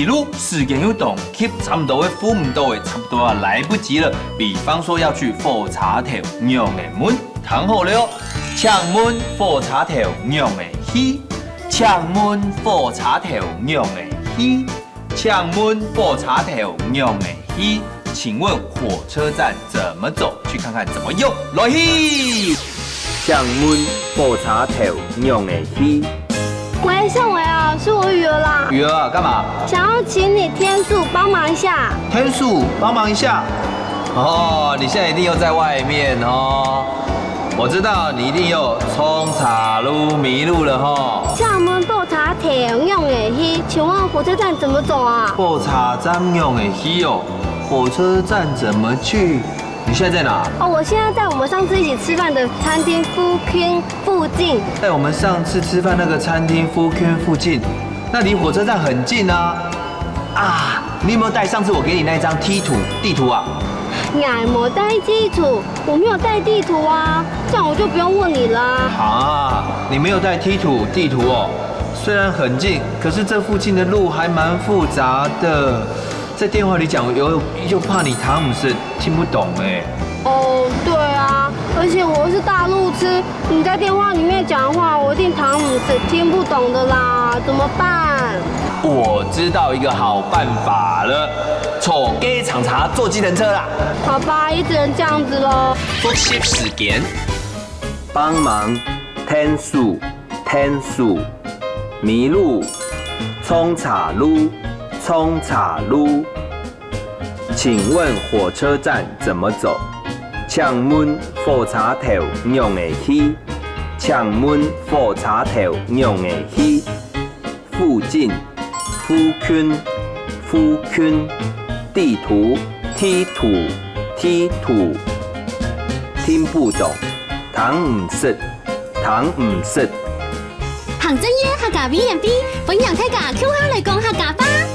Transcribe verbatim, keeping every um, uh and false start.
路時間又當急，差不多會赴毋著欸，差不多啊來不及了。比方說要去火車頭仰仔問，聽好了哦，請問火車頭仰仔去？請問火車頭仰仔去？請問火車頭仰仔去？請問火車站怎麼走？去看看怎麼用。來去！請問火車頭仰仔去？喂，盛偉啊，是我雨兒啦。雨兒啊，幹嘛？想要請你天數幫忙一下。天數幫忙一下？哦，你現在一定又在外面哦。我知道你一定又衝岔路迷路了吼。請問火車頭仰仔去？請問火車站怎麼走啊？火車站仰仔去哦？火車站怎麼去？你現在在哪？哦，我現在在我們上次一起吃飯的餐廳附近附近。在我們上次吃飯那個餐廳附近附近，那離火車站很近啊。啊，你有沒有帶上次我給你那張地圖地圖啊？𠊎無帶地圖，我沒有帶地圖啊，這樣我就不用問你了啊。啊，你沒有帶地圖地圖哦？雖然很近，可是這附近的路還蠻複雜的。在電話裡講，又又怕你聽毋識，聽不懂欸。哦，對啊，而且我又是大路痴，你在電話裡面講的話，我一定聽毋識，聽不懂的啦，怎麼辦？我知道一個好辦法了，坐計程車，坐計程車啦。好吧，也只能這樣子囉。複習時間，幫忙，天數，天數，迷路，衝岔路，衝岔路。請問火車站怎麼走？請問火車頭仰仔去？請問火車頭仰仔去？附近，附近，附近，地圖，地圖，地圖。聽不懂，聽毋識，聽毋識。行政院客家委員會，歡迎大家共下來講客家話。